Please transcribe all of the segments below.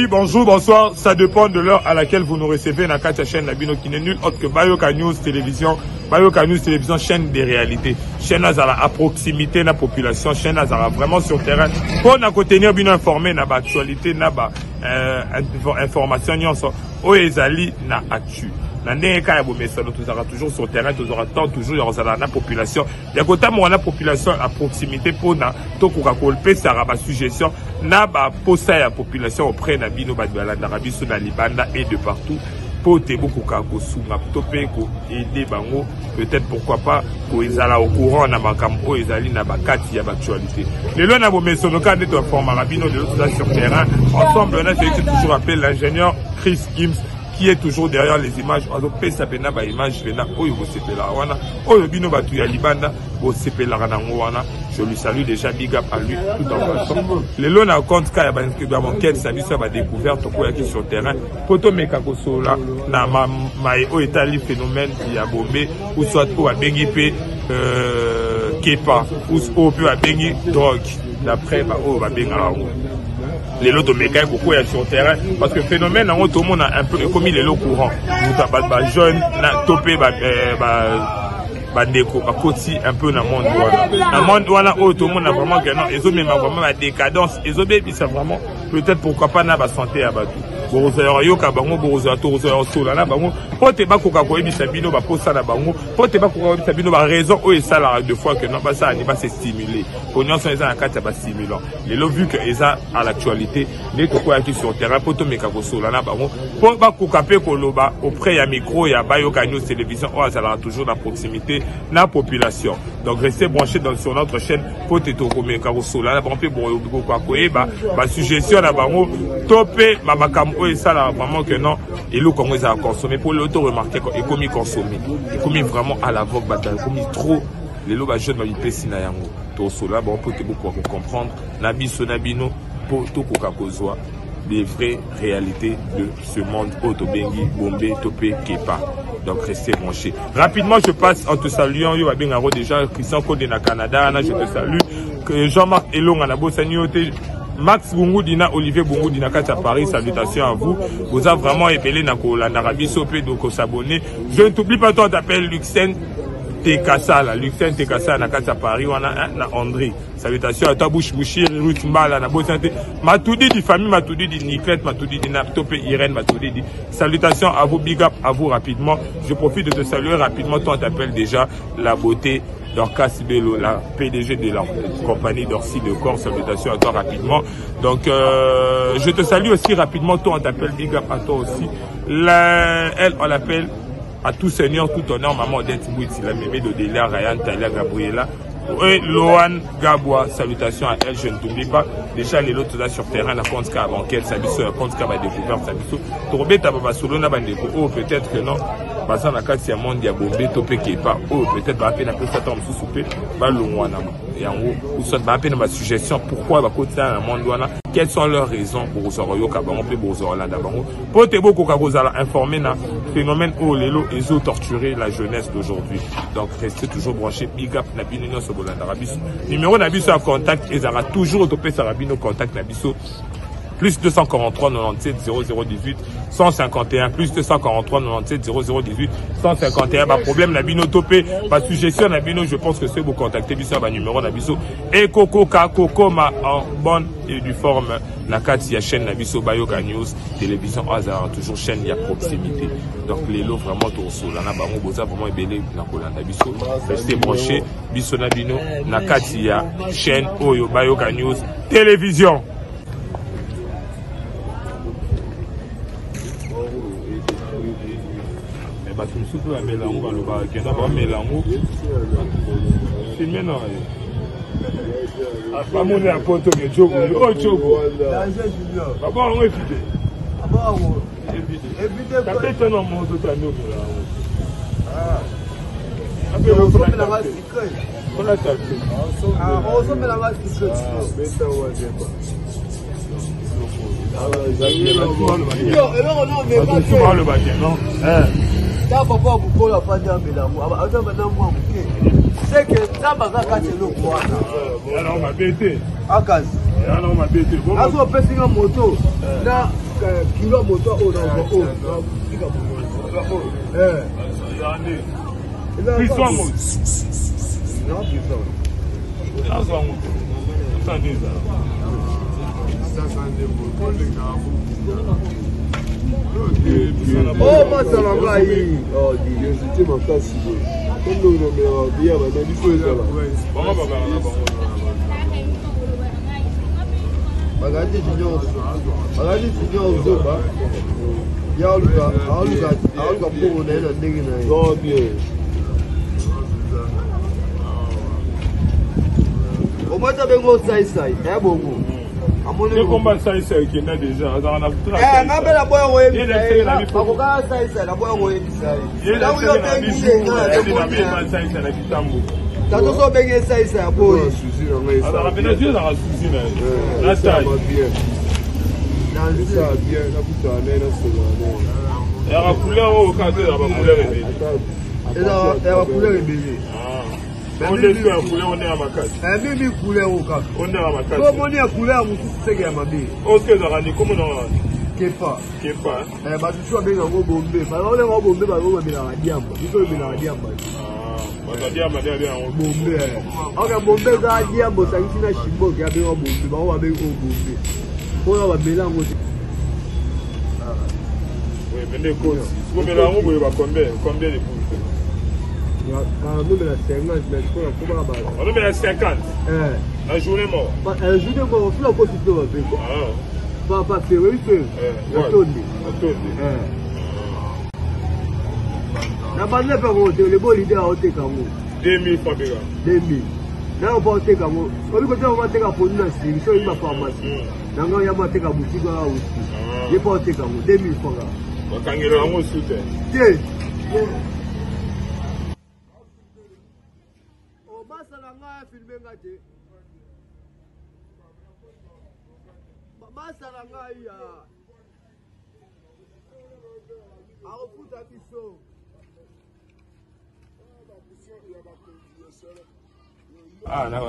Bonjour, bonsoir, ça dépend de l'heure à laquelle vous nous recevez na kati ya chaîne na bino qui n'est nul autre que Bayoka News Télévision. Bayoka News Télévision, chaîne des réalités. Chaîne azala à proximité na population, chaîne azala vraiment sur terrain. Pour na tenir bino informé na ba actualité na ba euh, information nyonso oyo ezali na actu. Na ndenge kaka ya bomesano tozalaka toujours sur terrain, tozalaka temps toujours ya kozala na population ya kotambola na population à proximité mpona tokoka kopesaka basuggestion na baposa ya population auprès na bino bato balandaka biso na libanda et de partout mpo te bokoka kosunga to mpe koaide bango peut-être pourquoi pas kozala au courant na makambo oyo ezali na bakati ya baactualité lelo na bomesono kaka nde toinformaka bino lelo toza sur terrain ensemble na celui qui toujours appelle l'ingénieur Chris Gims qui est toujours derrière les images azopesa mpena baimage mpena oyo bosepelaka wana oyo bino bato ya libanda bosepelaka nango wana. Je lui salue déjà, big up à lui tout en passant. Lelo na compte ka ya baenquête na biso ya badécouverte tokoyaki sur terrain mpo tomeka kosolola na maye oyo etali phénomène ya bombe ou soit oyo babengi mpe euh, kepa oyo mpe babengi drogue d'après baoyo babengaka yango. Lelo tomekaki kokwea sur terrain parce que phénomène yango tomona un peu ekomi lelo courant, moto bato bajeune na to mpe bandeko bakoti un peu na monde wana, na monde wana oyo tomona vraiment que non, ezomema vraiment badécadence, ezobebisa vraiment peut-être pourquoi pas na basanté ya bato. Bokozala koyoka bango, bokozala tokozala kosola na bango mpo te bakoka koyebisa bino baposa na bango, mpo te bakoka koyebisa bino baraison oyo esalaka deux fois que non, basala ni base stimule po nyonso eza na kati ya bastimulant. Lelo, vu que eza à l'actualité, nde tokweyaki sur terrain mpo tomeka kosola na bango mpo bakoka mpe koloba auprès ya micro ya Bayoka News Télévision oyo azalaka toujours na proximité na population. Donc restez branchés sur notre chaîne mpo te tokomeka kosola na bango mpe bokoka koyeba basuggestion na bango to mpe bamakambo oyo esalaka vraiment que non, eloko yango ezala consommé. Mpo lelo toremarke ekomi consommé, ekomi vraiment à la vogue, bato ekomi trop lelo, bajeune babipesi na yango. Tosola bango mpo te bokoka kocomprendre na biso na bino mpo tokoka kozwa des vraies réalités de ce monde oyo tobengi bombe to mpe kepa. Donc restez branchés. Rapidement, je passe en te saluant yo babengako déjà Christian Konde na Canada na, je te salue, que Jean-Marc Elonga na bosani yo te, Max Bungudi na Olivier Bungudi na kati ya Paris, salutations à vous. Boza vraiment ebele na kolandaka biso mpe de kosabonner. Je ne t'oublie pas, toi t'appelles Luxen Tekasala, Luxen Tekasala na kati ya Paris wana na André. Salutations à toi Bouche Bouchir, Ruth Mbala na bosani te. Matudidi, famille Matudidi, Niclette Matudidi na to mpe Irène Matudidi. Salutations à vous, big up à vous rapidement. Je profite de te saluer rapidement, toi on t'appelle déjà la beauté Dorcas Bello, la PDG de la compagnie Dorcy de Corps. Salutations à toi rapidement. Donc, je te salue aussi rapidement. Toi, on t'appelle, big up à toi aussi. La, elle, on l'appelle à tout seigneur, tout honneur, maman Odette Mouiti, la mémé de Delia, Ryan, Talia, Gabriela. Et Lohan Gabois, salutations à elle, je ne t'oublie pas. Déjà, les autres là sur terrain, la compte ka enquête, sa biso, la compte ka découverte, sa biso. Tobeta baba solo na bandeko, oh, peut-être que non. Baza na kati ya monde ya bombe to mpe kepa oyo, peut-être baa mpe na posa ntango mosusu mpe balongwa na yango, ou soit baa mpe na basuggestion pourquoi bakotisa na monde wana, quelles sont leurs raisons. Bokozwa koyoka bango mpe bokozwa kolanda bango mpo te bokoka kozala informé na phénomène oyo lelo ezotorturer la jeunesse d'aujourd'hui. Donc restez toujours branché, big up na bino nyonso bolandaka biso. Numéro na biso ya contact ezalaka toujours, topesaka bino contact na biso, plus 243 97 0018 151, plus 243 97 0018 151. Baproblème na bino to mpe basuggestion na bino, je pense que soki bocontacte biso ya banuméro na biso, ekokoka kokoma en bonne et due forme na kati ya chaîne na biso Bayoka News Télévision oyo azalaka toujours chaîne ya proximité. Donc lelo vraiment tokosola na bango. Boza vraiment ebele na kolanda biso, restez branché, biso na bino na kati ya chaîne oyo Bayoka News Télévision. Bato mosusu bamela yango, balobaka kenda bamela yango filme na ye, bamoni ya poto ke jogo oyo jogo baba yango evide tapete na moto tandi omela yango. Mpona taxe. Baloba ke non. Ta papa mokolo afandi amela yango, aza bana mwa moke, seke Nzambe aza kati eloko wana. Yana mabe te. Akasi yana mabe te. Azo opesinga moto na. Kilo ya moto oyo na oyo tika Piswango. Nazwango. Sandeza. Oh, masala ngai. Oh, diversité makasi boye. Comme onomela biya banani fo ezala. Bango babala na bango. Bazalaki junior, bazalaki junior zoba. Ye aluka, aluka, aluka mbongo na ye na ndenge na ye. Non, bien. Omati abengo saisai, ya bongo. Amoni Ye komba saisai ekenda deja azalaka na kutu na Eh, nga mpe naboya koyebisa Ye na ye. seke na biso. Bakokaka saisai, naboya koyebisa ye. Ye na Ntango yo seke na obengi biso ye, nga ayebi na naboyi bema saisai na kitambo. Tata so obengi ye saisai aboyi. Susi na ngai Azalaka mpe na zwi ezalaka susi na ye. Na esala tai. bien. Dans Esala bien, nakutana naye nasolola naye. Ezalaka couleur oyo kaka te ezalaka bacouleur ebele. Eza bacouleur ebele. Onde so ya couleur onde ya makasi. Mimi couleur oyo kaka. Onde ya makasi. So omoni ya couleur mosusu seke ya mabe. Oyo ezalaka ni komona wana. Kepa. Kepa. Bato mosusu babenga yango bombe. Babenga yango bombe, bango babelaka diamba. Biso tobelaka diamba. Bato ya diamba nde babenga yango bombe. Ok, bombe eza diamba osangisi na shimboke abenga bombe. Bango babengi oyo bombe. Mpona babela yango te. Oui, mais nde ekoti. Sokomela yango boye ba combien? Combien de bouches? Banomela 50, mais sikoyo nakoma ba. Banomela 50. Na journée moko. Journée moko, fula okoti to baveko. Papa fe, oyebi fe? Natondi. Natondi. Na banda mpe yango te, lebo leader aoteka yango. 2000 francs beka. 2000. Nayo mpo aoteka yango. Oyebi kote yango ateka pondu na siri, so oyebi ba pharmacie. Na ngai yamo ateka boutique wana whisky. Ye mpo aoteka yango 2000 francs kaka. Bakangela yango su te. Te. Obasala ngai afilme ngai te. Basala ngai ya akofuta biso. Ah, na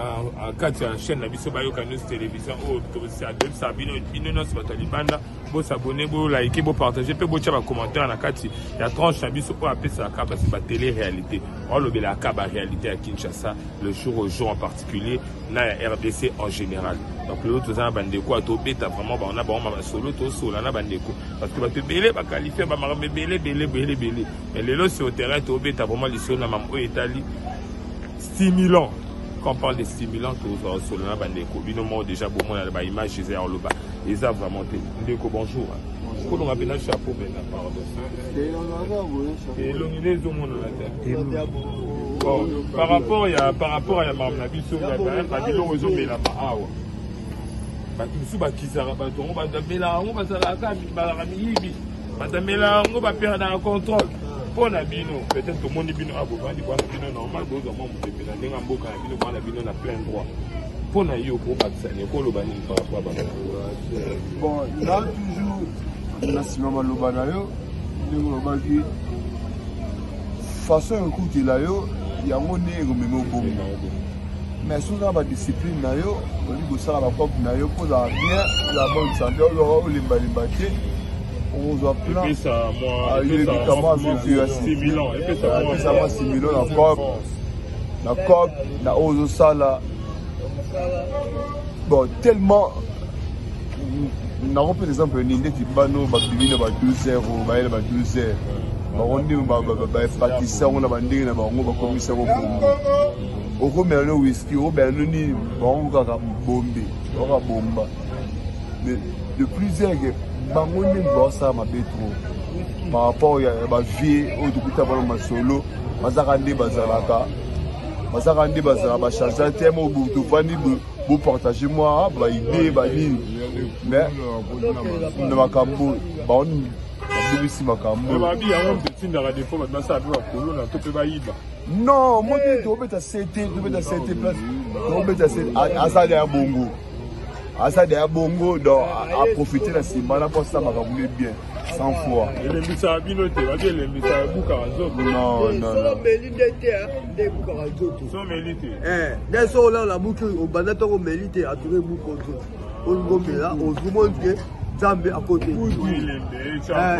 kati ya chaîne na biso Bayoka News Télévision oyo toyebisaka bino bino nyonso bato ya libanda bosabone, bolike, bopartage mpe botya bacommentaire na kati ya tranche na biso oyo apesaka basi batélé réalité, olobelaka baréalité ya Kinshasa le jour au jour, en particulier na ya RDC en général. Donc lelo toza na bandeko oyo tobeta vraiment bango na bango masolo, tosola na bandeko parce que bato ebele baqualifie bamakambo ebele ebele ebele ebele, mais lelo sur terrain tobeta vraiment lisolo na mambo oyo etali stimulant. Quand on parle de stimulant, tozwa solo na bandeko. Bino moko déjà bomona na baimage eza ya koloba eza vraiment te. Ndeko, bonjour. Kolonga mpe na chapeau mpenza, pardon, elongi nde ezomonana te. Bon, par rapport ya makambo na biso ya babiloko ezomelama awa, bato mosusu bakisaka bato yango, bato bamelaka yango bazalaka bazalaka miyibi, bato bamelaka yango baperdaka contrôle. Mpo na bino, peut-être tomoni bino awa bovandi bwana bino normal, bozwa mwa mopepe na ndenge ya mboka na bino, bwana bino na plein droit. Mpo na yo, kobakisa nini, koloba nini par rapport à bango? Bon, là toujours na nsima maloba na yo, ndenge olobaki, façon ekutela yo yango nde ekomema obongo. Mais soki oza na badiscipline na yo, olingi kosala bacope na yo mpo ozala bien, ozala bonne santé, ozwaka olembalemba te, okozwa plan. Epesa mwa ebika mwa stimulant, epesa epesa mwa stimulant na cope na oyo ozosala. Bon, tellement nakopesa exemple nini, ndeti bano babimi na ba 12 heures, oyo bayela ba 12 heures, bango nde baepatisa yango na bandenge na bango, bakomisa yango bongo. Okomela no whisky, okomela no nini, bango kaka bombe, kaka bomba. Mais de plusieurs ke bango nde baosala mabe trop par rapport ya bavie oyo tokuta bana masolo, bazalaka nde bazalaka bazalaka nde bazala bachange te. Mo tofandi, bopartage mwa baidée banini, mais na makambo bango babebisi makambo. Babi yango moto etindaka des fois bato basala mpe bakolona to mpe bayiba. Non, mo te, tobeta sete, tobeta sete place, tobeta sete. Aza deya bongo, aza deya bongo, donc aprofite na nsima na mpo asala makambo ne bien 100 fois. Elembisaka bino te? Babi elembisaka, ebukaka nzoto. Non, non, Solo non. meli nde te, nde ebukaka nzoto. So meli te. Nde so olala buki, obanda ntongo, omeli te, atuka ebuka nzoto. Olingi omela, ozwi moni te. Nzambe akoti.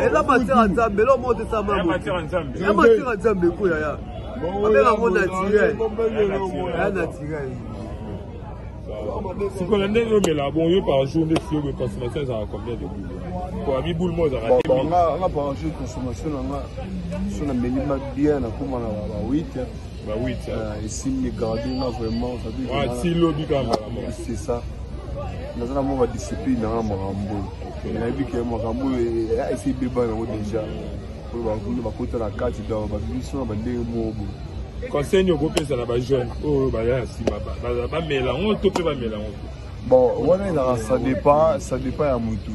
Eza matière ya Nzambe, eloko moko te esama moto. Eza matière ya Nzambe ko yaya. Babenga yango naturel. Ya naturel. Sikoyo na ndenge omela bon yo par jour nde siyo boye consommation ezalaka combien de boule po abi boule moko ezalaka nga par jour consommation na nga so nameli ma bien nakoma na ba 8 ba 8 esimbi garde nga vraiment ti lobi kaka mbala moko. C'est ça, naza na mwa badiscipline nanga makambo nayebi ke makambo oyo esi ebeba nango déjà oyo bakuna bakota na kati donc babiso na bandenge moko boye. Conseil nini okopesa na bajeune oyo baya na nsima, bamela yango to mpe bamela yango te? Bon, wana ezalaka ça dépend ya motu.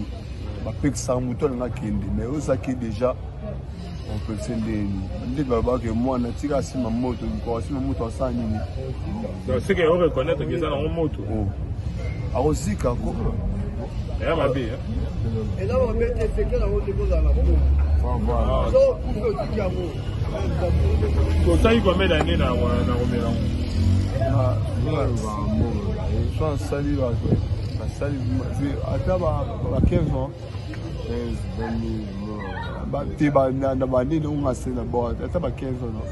Bapekisaka motu alinga akende, mais oyo ezaki déjà opekise ndeni nde balobaka mwana tika asima moto, mokolo asima moto asala nini? Donc c'est que oreconnaître ke eza nango moto. Akozika ko. Eya mabe. Eza mabe te, seke nango te kozala na bongo so kufi otiki yango. Tosali combien d'année na komela yango? So asali, basali ata ba 15 ans te, na banini onga asali bon, ata ba 15 ans, non?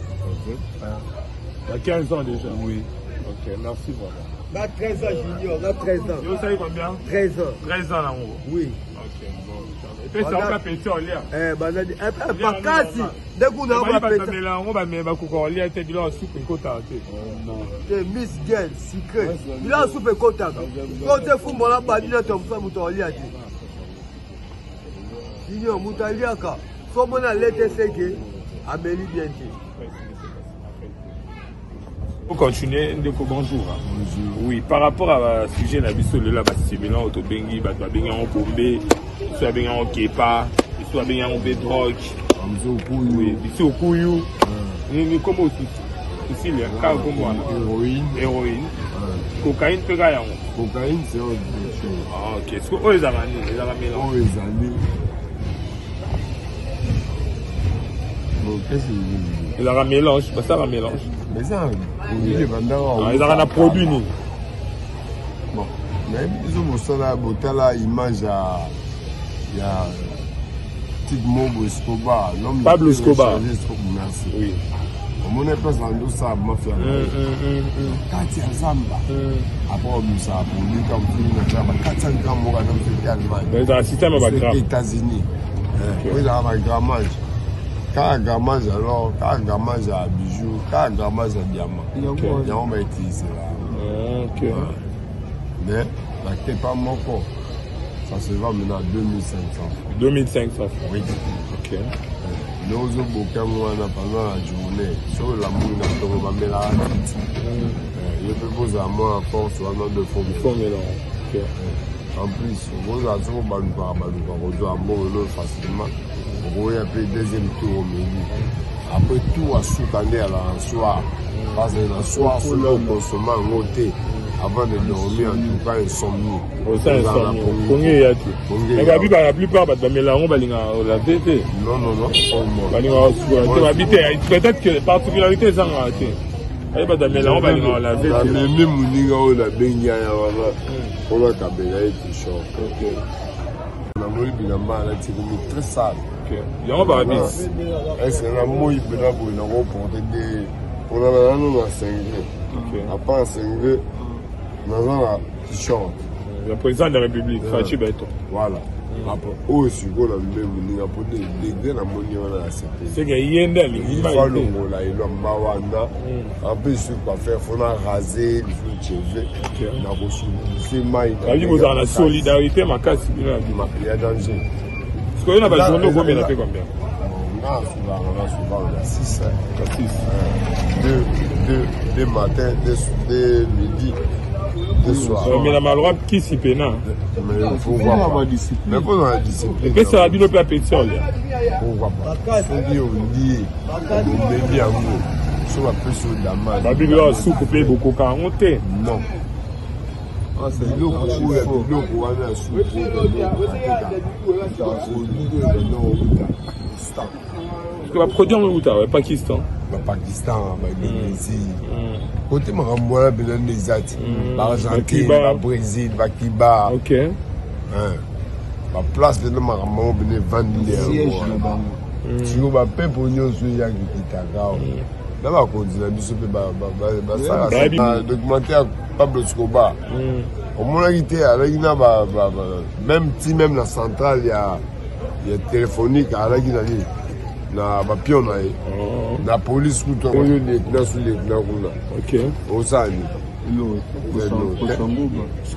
Ba 15 ans déjà? Oui. Ok, merci vraiment. Na 13 ans, junior, na 13 ans. Yo osali combien? 13 ans. 13 ans nango? Oui. Ok, bon, epesa oka peti olia? Banadi makasi nde kuna. Bamela yango, bakoka kolia te, biloko ya supu ekotaka te. Te, miss girl sucré, biloko ya supu ekotaka po te. Fumbola bandi na tomosa, moto alia te. Junior, moto aliaka so omoni alete, seke ameli bien te. Pour continuer, ndeko, bonjour. Bonjour. Oui, par rapport à sujet na biso lelo, ba stimulant oyo tobengi, bato babengi yango bombe, biso babengi yango kepa, biso babengi yango mpe drogue. Oui, biso okuyu nini, kombo osusu osili kaka kombo wana. Héroïne. Héroïne, cocaïne mpe kaka yango. Cocaïne, c'est autre chose. Ah, ok, siko oyo ezalaka nini? Ezalaka mélange? Oyo ezali bon, qu'est-ce que vous voulez? Ezalaka mélange, basalaka mélange. Mais ça produit ebandaka. Ezalaka na produit nini? Bon, nayebi biso mosala botala image ya type moko Escobar, l'homme. Pablo Escobar. Merci. Oui, omoni place na ndosala mafia kati ya zamba, après obimisa produit ka mofili na tia ba 400 gramme moko aza mofili te, Allemagne. Ezala système ya bagramme. États-Unis oyo ezalaka bagrammage, kaka grammage, alors kaka grammage ya bijou, kaka grammage ya diamant, yango bautilisela. Mais bakepa moko, ça se vend maintenant à 2500 francs. 2500 francs? Oui. Ok. Nde ozoboka yango wana pendant la journée, soki olamuli na ntongo, bamelaka titi ye mpe kozala mwa force wana de fomela. En plus okozala soko balukaka balukaka kozwa mbongo no facilement, okoya mpe deuxième tour omeli, après tour asuka nde alaka na soir, parce que na soir soki okonsoma yango te avant de dormir, en tout cas insomnie. Osa insomnie, pongi eya te. Mais babi la plupart bato bamela yango balingaka olave te. Non, non, non. Balingaka kosukola te, babi te. Peut-être que particularité ezangaka te, aye bato bamela yango balingaka olave te. Namemi moninga oyo nabengi aya wana mpona kabela ye t-shirt, namoni bilamba alati komi très sale. Yango babisi. Est-ce na moi mpena boye nakoporte nde mpona na nano na singlet, à part singlet naza na t-shirt. Le président de la République, Fatshi Béton. Voilà, après oyo sikoyo na mbe moninga mpo nde degré namoni wana ya sepeli. Seke ye nde alingi. Falongola elamba wana. En plus soki coiffeur fo na rase lisusu cheve na kosulise mai. Babi kozala na solidarité makasi bino na bino. Ya danger. Sikoyo na bajournée okomela mpe combien? Nga souvent, nga souvent na 6. Na 6? Deux, deux, deux matin, deux, deux midi, deux soir. Omela malwa kisi pena. Mais pourquoi pas? Mais mpo na discipline. Epesaka bino mpe appétit olia? Pourquoi pas? Soki olie, omeli yango, so bapesi yo damage. Babiki oyo suku mpe bokoka yango te. Non, biloko oyo ya biloko wana ya suku oyo, Pakistan. Baproduit yango euta Pakistan. Bapakistan, baIndonésie, kote makambo wana mpenza nde eza ti baArgentine, baBrésil, baCuba. Baplace mpenza makambo yango mpenza evandi nde yango wana. Sikoyo bapepo nyonso eyaki kitaka awa na bakonzi na biso mpe basalaka documentaire Pablo Escobar. Omonaki te alaki na même ti même na centrale ya téléphonique, alaki na nini, na bapion na ye na police kutu. Oyo lieutenant su lieutenant kuna osala nini? Parce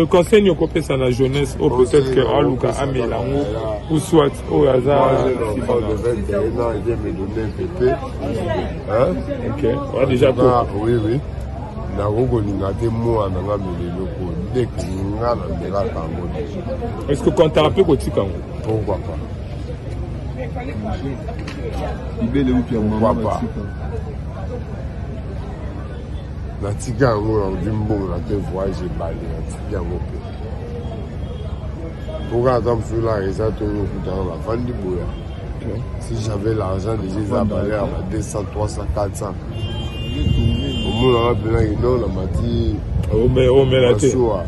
conseil nini okopesa na jeunesse oyo peut-être que aluka amela yango, ou soit oyo aza? De 21 ans, il me donner un pépé, hein? Ok, oa déjà. Oui, nakoki kolinga te mwana nga mela eloko ndeke nga na melaka yango déjà. Est ce que kontaka mpe kotika yango? Pourquoi pas? Pourquoi pas? Natika yango, nazwi mbongo na te, voyage ebale, natiki yango mpe mpoka ata mosusu laka eza toyo okutana bafandi boya. Si j'avais l'argent déjà, eza valeur ya ba 200, 300, 400, omonaka mpena kino na mati. Omela te. Masuwa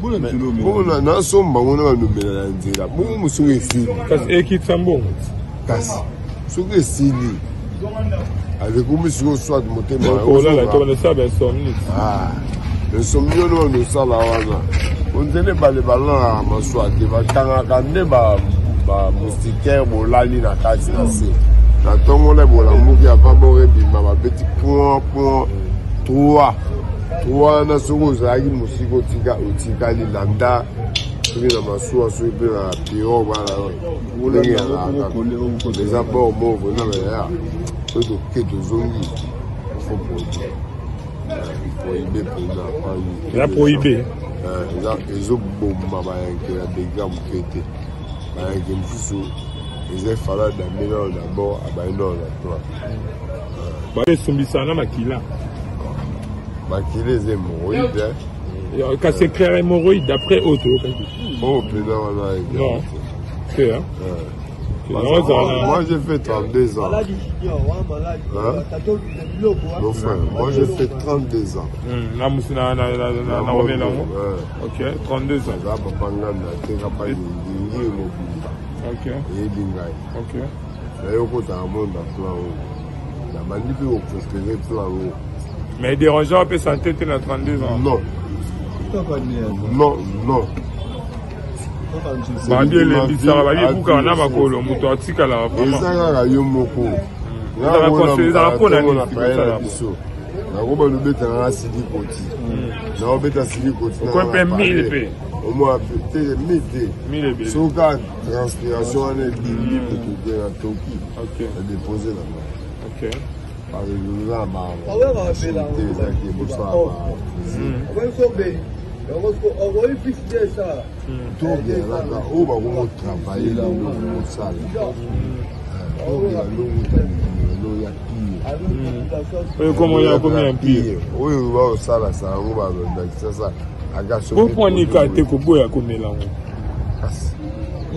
bongo nasomba ngo na banomela na nzela bongo mosuku esili. Kasi ekitisa mbongo. Kasi soki esili, alekomi sikoyo soit motema. Kolala te, bandosala bainsomnie. Insomnie wana bandosala wana, onzela ebale balalaka masuwa te, bakangaka nde bamoustiquaire, bolali na kati na se na ntongo na bolamuki, avant boro ebima, babeti point point 3 3 wana. Soki ozalaki mosika, otika otikali landa, soki na masuwa, soki mpe na pirogue wana, ndenge ezalaka eza bord moko vraiment baya. Soki toke tozongi, faut produit prohibé mpenza. Eza prohibé. Ezoboma bayanke na dégâts moke te. Bayanke mosusu eza efala dambe nano d'abord, abayi nano na toi. Esumbisaka na makila. Makila eza hémorroïde. Kasi éclair hémorroïde d'après oyo toyokaki. Oh, mpenza wana. Non te, hein? Moi, j'ai fait 32 ans. Hein? Mon frère, moi, j'ai fait 32 ans. Na musu na na na na na romela yango. Ok, 32 ans. Eza papa ngai nateka pa ndingi mobimba. Eyebi ngai. Naye okotaka monde na plan oyo, nabandi mpe kocoopérer plan oyo. Mais dérangeant mpe santé te na 32 ans? Non, non, non. Babi elembisaka, babi ebukaka na makolo, moto atikalaka vraiment. Eza kaka yo moko. Ezalaka mpona nini? Na biso nakoba lobetaka na sili koti, naobeta sili koti. Okomi mpe mille mpe. Omona te, mille te, soki kaka transpiration wana ebimi, moto te na toki na dépose na nga. Eza na baactivité ezalaki bosala togelaka oyo bakongo travaille lelo, kosala togela longo ya pire. Oyo komo ya komi ya pire. Oyo baosalasala yango bandakisasa. Boponika te koboya komela yango. Kasi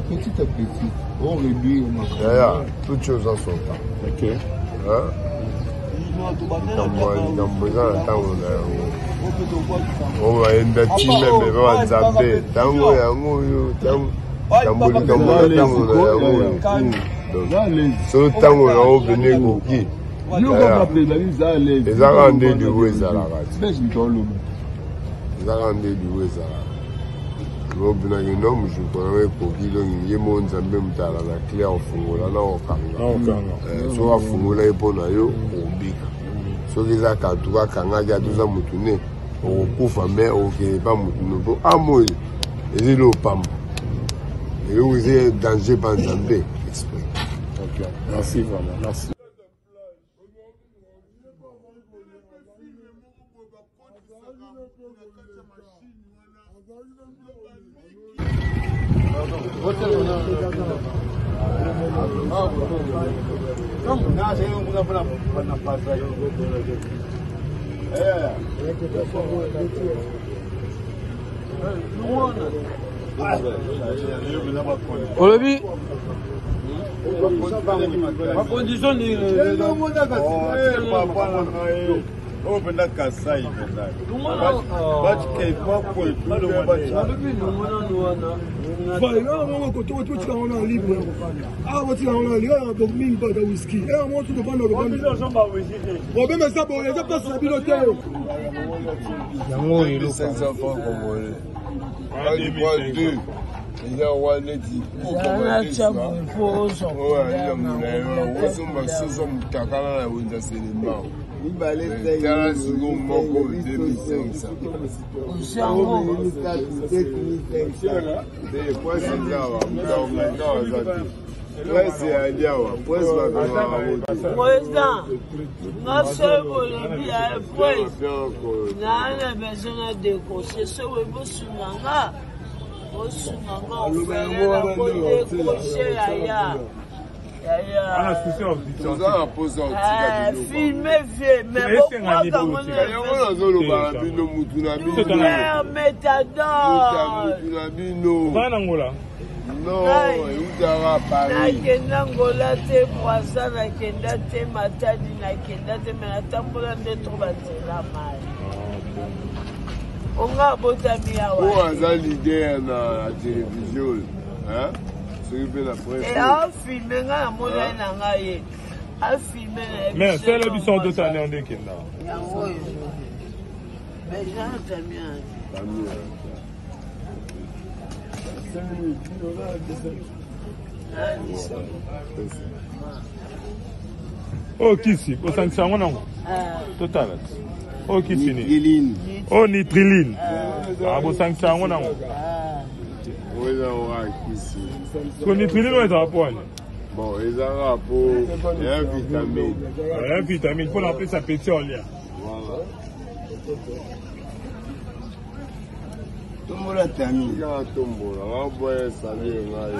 petit à petit on réduit. Yaya, toute chose en son temps. Hein? Likambo eza na ntango na yango, oyo bayemba ti meme ba banzambe ntango yango oyo ntango likambo na ntango na yango oyo. So ntango na yo pene ekoki, eza kaka nde liwo ezalaka ti, eza kaka nde liwo ezalaka. Obinaki no mosuku yango ekoki, donc ye mo Nzambe moto ala na clé ofungola na okanga. Soki afungola ye mpo na yo, okobika. Soki eza katuka akangaki, atuza motu ne okokufa, me okokende pa motu no mpo amoyo eza eloko pamba, eloko eza danger pa Nzambe exprès. Ok, merci vraiment, merci. Olobi bacondition nini? Oyo mpenza Kasai mpenza. Alobi longo nanu wana. Voilà, moko koto koto tika wana libre. Ah, botika wana libre na mingi pa ta whisky. Eh, mo tuto banda ko banda. Problème eza boye, eza place na bino te. Yango oyo eloko. 500 francs congolais. Quand tu prends deux, eza wana neti osomba soso motakala na wenza selembao tala siko moko 2500 presse eza awa moto aza te presse eyali awa presse bakangaka Président, nga soki bolobi ya presse naa na besoin na décroche soki bosunga nga bosunga nga ofele na kodécroche yaya. Toza na mposa otika filme vie mais bokwaka yango nazoloba na bino mutu na bino métador mutu na bino na Angola. Non, eutaka Paris. Nakenda Angola te, Brazza nakenda te, Matadi nakenda te, mais natambola nde to banzela mai. Onga abotami awa. Oyo aza leader na télévision, hein? Soki mpe na presse. Afilme ngai namonani na ngai ye. Afilme na Mais sala biso totala ndenge ekenda. Yango oyo. Mais Jean Damien. Oyo kisi osangisa yango nango totala oyo kisi nini? Oyo nitriline bosangisa yango nango. So nitriline oyo ezala po wani? Bon, ezalaka po ya vitamine. Ya vitamine mpona apesa peti olia. Tombola tami. Kaka tombola, waboya salie ngai.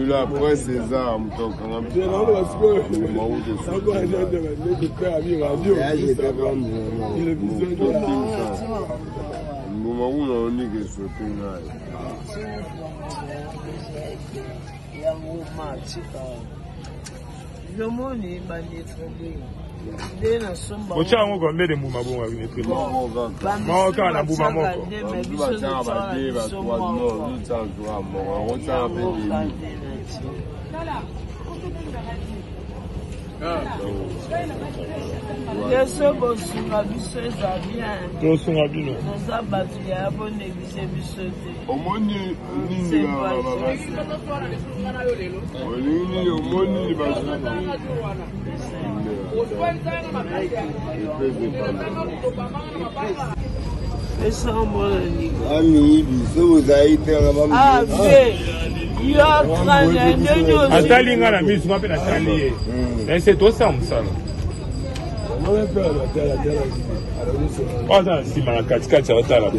La presse eza moto okanga mbuma kuna onike sote ngai. Yango matika yomoni banetreli nde nasomba. Otya yango combien de mbuma bongo nitrili? Moko kaka na mbuma moko. Yeso bosunga biso eza bien. Tosunga bino. Toza bato ya bonegise biso te. Omoni nini? Olingi nini? Omoni nini? Pesa mwana ninga. Amiyibi soki ozali te. Ave yo trane ndenge atali nga na miso, nga mpe natali ye ese tosala mosala. Oyo aza na nsima na katikati aotala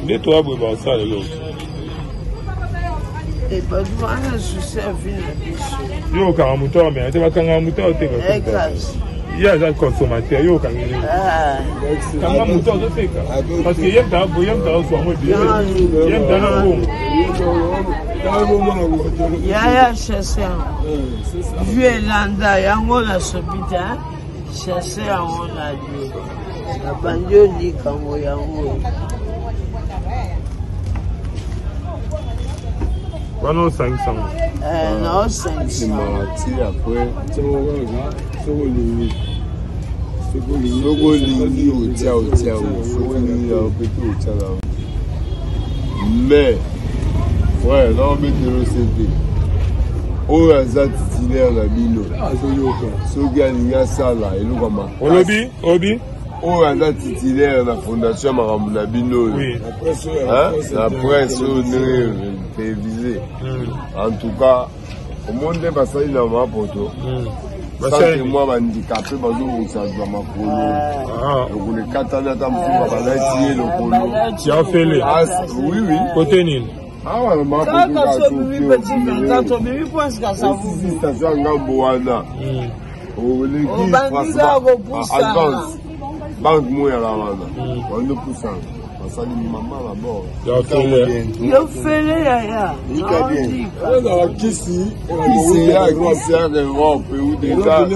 nde toya boye baosala eloko. Bato wana susi ya vi na biso. Yo okanga moto awa mena te, bakangaka moto awa te. Ye aza consommateur, yo okangi nini? Kanga moto azoteka parce que ye moto ye moto azozwa yango ebele, ye moto aza bongo. Yaya chasse vu elanda yango nasopi te, chasse yango na lie nabandi olikango yango. Wana osangisa ngo. Naosangisa. Ti après soki olingi otia otia, soki olingi yango mpe te otia nango. Mais frère, naobetelo sete oyo aza titulaire na bino, soki alingi asala eloko ya makasi. Olobi obi. Oyo aza titulaire na fondation ya makambo na bino oyo na presse oyo ndenge télévisé, en tout cas omoni nde basali na mapoto centre mwa bandikape bazobongisa zwa makolo, lokolo ekatani, ata mosusu balati ye lokolo. Ya ofele. Oui, oui. Kote nini? Awa na mapotoosisi station ya ngambo wana oleki advance banke moyala wana wando pusana basali mama na bord. Yo fele yaya. Kisi ya kisi ya Europe ou déjà.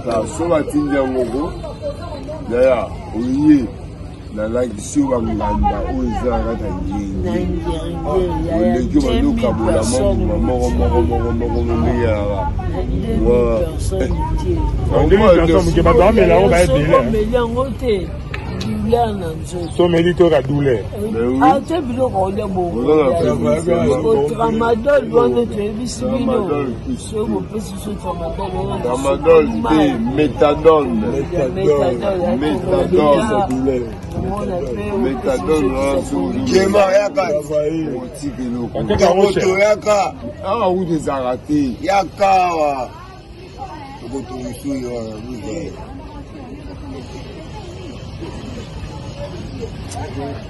So batindi yango ko yaya oye nalakisi yo banganda oyo eza na kati ya ngenge oleki bazokabola mambuma moko moko moko moko ndenge yaka omeli yango te douleur na nzoto tomeli toyoka douleur ate biloko olia bongo tramadol wana toyebisi bino soki bopesi biso tramadol tramadol te méthadone méthadone méthadone wana sokiema yaka otika eloko moto yaka awa kutu ezalaka te yaka awa okotongisui wana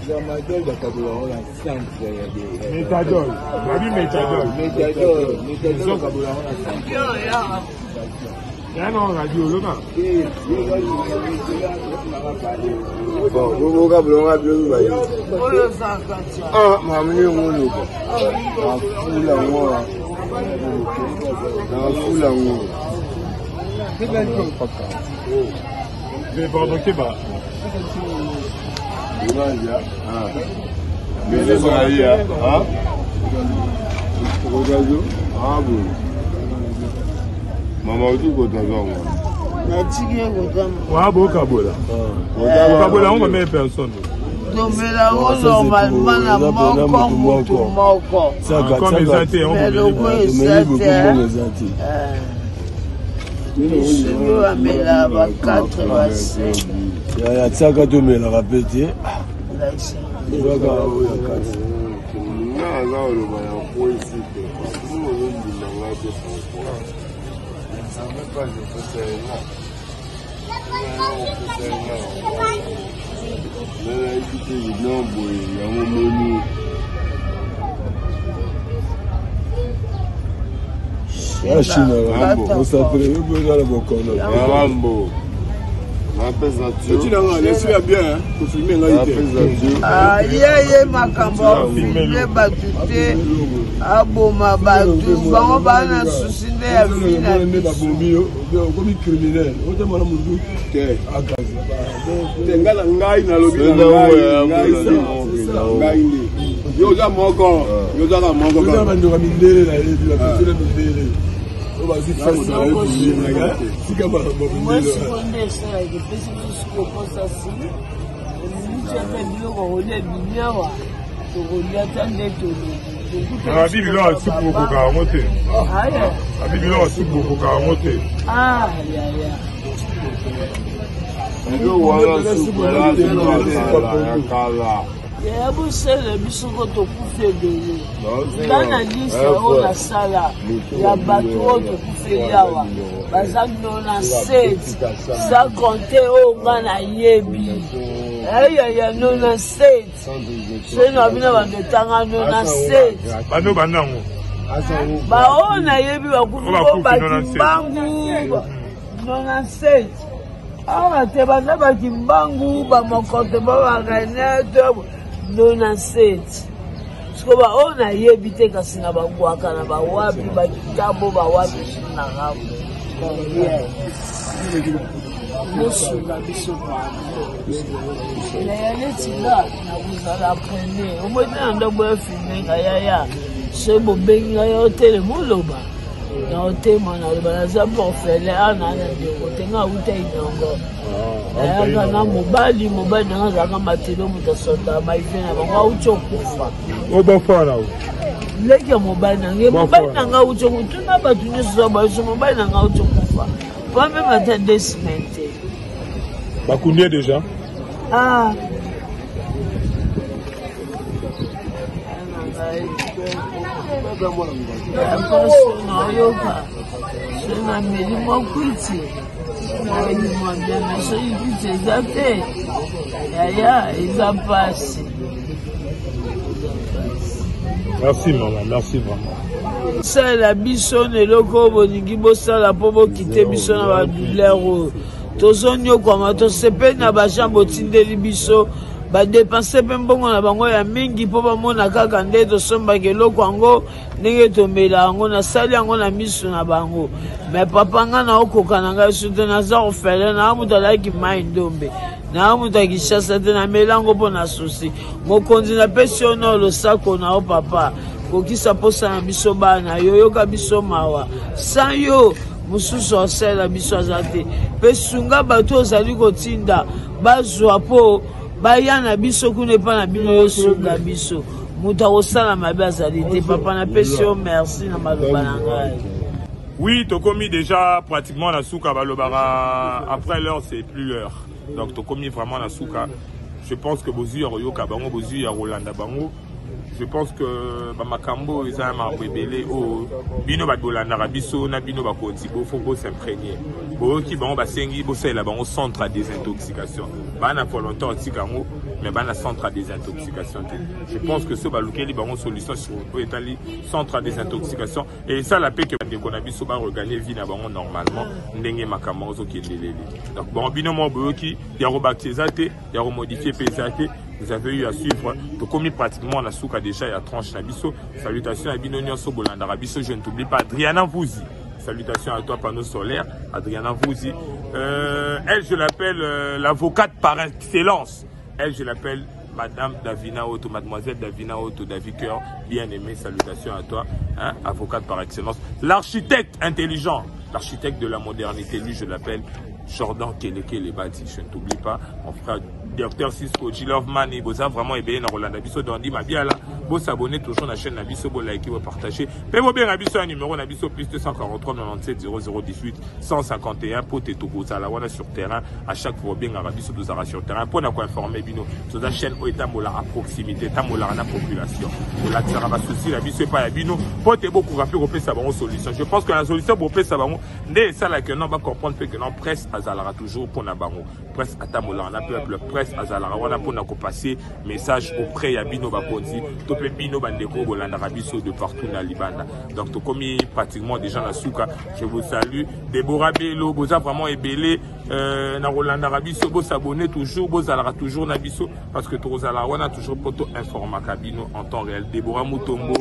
Tramadol bakabola yango na centre ya Méthadol. Babi méthadol. Méthadol, méthadol bakabola yango na centre. Ya na radio loba. Bon, bokabola yango biloko baye. Ah, mama ni yango loba. Nafula yango. Nafula yango. Mais pardon, keba. Mama oti kotaza yango natiki ye kotama wa bokabola okabola yango combien de personnes tomela yango normalement na moko motu moko comme eza te yango mais loko eza te soki bamela ba 4 ba 5 ya tiaka tomelaka mpe te ezaka oyo ya kati nga aza koloba na kwesi te ozondima nga te pourquoi nzambe pasi opesa ye nga opesa ye nga nga nayebi te no boye yango moni ya chine osapele yo mpe oza na bokono rambo napesa otinanga lesi ya bien kofilme ngai te ye ye makambo afilme bato te aboma bato bango baa na susi nde ya vi na nde babomi yo okomi criminel otamona motu te akazi te ngai na ngai nalobi na ngai ngai nde yo oza moko yo ozaka moko oza bandoka mindele nayebi bapesela mindele oyo bazwi fasi na sika mwasi ko nde esalaka epesi biso sikoyo mposa si eminiti ata biloko kolia ebimi awa tokolia ata nde tolobi abi biloko ya supu okoka yango te abi biloko ya supu okoka yango te yaya biloko wana supu ya kala yaya bosala biso ko tokufi ebele nga na liste oyo nasala ya bato oyo tokufeli awa baza 97 sa compte oyo nga nayebi ayaya 97 soki na bino bando etanga 97 bano banango baoyo nayebi bakufi po bakimbangu 97 awa te baza bakimbangu bamokoto ba barenete 97 siko baoyo nayebi te kasi na bagwaka na bawapi bakitambo bawapi na rambo bosunga biso yaya neti nga nakozala premier omoi te na ndako ya filme nga yaya soki bobengi ngai otelema oloba na otema naloba naza porfele ana na ndeko te nga auta inongo nayaka na mobali mobali nanga azalaka matelo moto asondaka maive na bango auti okufa obafana leki ya mobali na ngai mobali na ngai auti tuna bato nyonso za baso mobali na ngai auti okufa pa meme ata deux semaine te bakundi ye déjà ah nayoka soki nameli mwa kwiti nayebi mwa bien me soki kwiti eza te yaya eza mpasi. Merci maman, merci maman. Salela biso na eloko oyo bolingi bosala mpo bokite biso na badouleur oyo tozonyokwama tosepeli na bajean botindeli biso. Badepense mpe mbongo na bango ya mingi mpo bamona kaka nde tosombaka eloko yango, ndenge tomela yango. Nasali yango na miso na bango. Me papa, ngai naokoka na ngai su te, naza orphelin, naa moto alaki mai ndombe, naa moto ya Kinshasa te, namela yango mpo na susi. Mokonzi, napesi yo na losako na yo papa, kokisa mposa na biso bana yo, yoka biso mawa. Sans yo mosusu asalela biso aza te. Mpe sunga bato ozali kotinda bazwa mpo baya na biso kuna epai na bino, yo sunga biso, moto akosala mabe azali te. Papa, napesi yo merci na maloba na ngai. Oui, tokomi déjà pratiquement na suka. Balobaka, après l'heure, c'est plus l'heure. Donc tokomi vraiment na suka. Je pense que bozwi ya koyoka bango, bozwi ya kolanda bango. Je pense que bamakambo eza ya makambo ebele oyo bino bato bolandaka biso na bino bakonzi, bofo bos'imprégner. Boyoki bango basengi bosalela bango centre ya désintoxication. Baa na volonté otika yango, mais baa na centre ya désintoxication te. Je pense que so balukeli bango solution sur oyo etali centre ya désintoxication, esala mpe ke bandeko na biso baregagner vie na bango normalement, ndenge makambo yango ozokendeleli. Donc bon, bino moko boyoki, ya kobakisa eza te, ya komodifier mpe eza te. Vous avez eu à suivre. Tokomi pratiquement na suka déjà ya tranche na biso. Salutations à bino nyonso bolandaka biso. Je ne t'oublie pas, Adriana Vouzi. Salutations à toi, panneau solaire. Adriana Vouzi, elle, je l'appelle l'avocate par excellence. Elle, je l'appelle Madame Davina Otto, Mademoiselle Davina Otto, David Cœur, bien aimé, salutations à toi, hein, avocate par excellence. L'architecte intelligent, l'architecte de la modernité, lui, je l'appelle Jordan Keleke Lebati. Je ne t'oublie pas, mon frère Docteur Cisco, G-Love Money, boza vraiment ebele na kolanda biso. Dandi Mabiala, bo s'abonner toujours na chaîne na biso, bo liker, bo partager. Pe bo benga biso ya numéro na biso +243 97 0018 151 po te tokozala wana sur terrain. À chaque fois bengaka biso, tozala sur terrain mpo na koinformer bino. Toza chaîne oyo etambola à proximité, etambolaka na population, kolakisaka basusi na biso epai ya bino mpo te bokoka mpe kopesa bango solution. Je pense que na solution bopesa bango nde esalaka non bacomprendre mpe que non, presse azalaka toujours mpo na bango. Presse atambolaka na peuple, presse azalaka wana mpona kopasser message auprès ya bino bakonzi to mpe bino bandeko oyo bolandaka biso de partout na libanda. Donc tokomi pratiquement déjà na suka. Je vous salue, Debora Belo, boza vraiment ebele na kolandaka biso. Bosabonner toujours, bozalaka toujours na biso, parce que tokozala wana toujours mpo to informaka bino en temps réel. Debora Mutombo,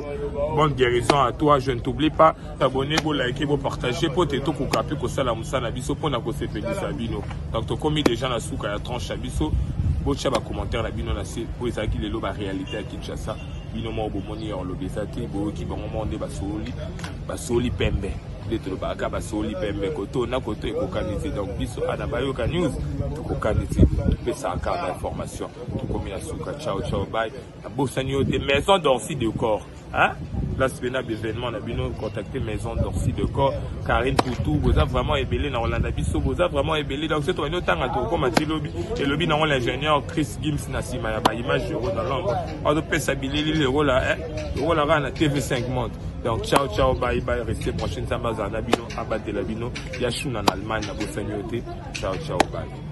bonne guérison à toi. Je ne t'oublie pas. Abonner, bolike, bopartage mpo te tokoka mpe kosala mosala na biso mpona kosepelisa bino. Donc tokomi déjà na suka ya tranche ya biso. Botya bacommentaire na bino na se. Oyo ezalaki lelo baréalité ya Kinshasa. Bino moko bomoni, ya koloba eza te. Boyoki bango moko nde basoli, basoli pembe nde tolobaka, basoli pembe koto na koto ekokani te. Donc biso ana Bayoka News tokokani te, topesaka kaka bainformation. Tokomi na suka. Ciao ciao, bye. Nabosani yo te, Maison Dorsi Décor, hein? Place pena événement na bino, contacter Maison Dorsi de Corps, Karine Poutou. Boza vraiment ebele na kolanda biso, boza vraiment ebele. Donc soki tobandi otanga, tokokoma ti lobi. Elobi nango l'ingénieur Chris Gims na nsima ya baimage euro dans l'ombre, azopesa bilili lokola lokola kaka na TV5 Monde. Donc ciao ciao, bye bye, restez branché. Nzambe azala na bino, abatela bino. Ya Shuna na Allemagne, nabosani yo te. Ciao ciao, bye.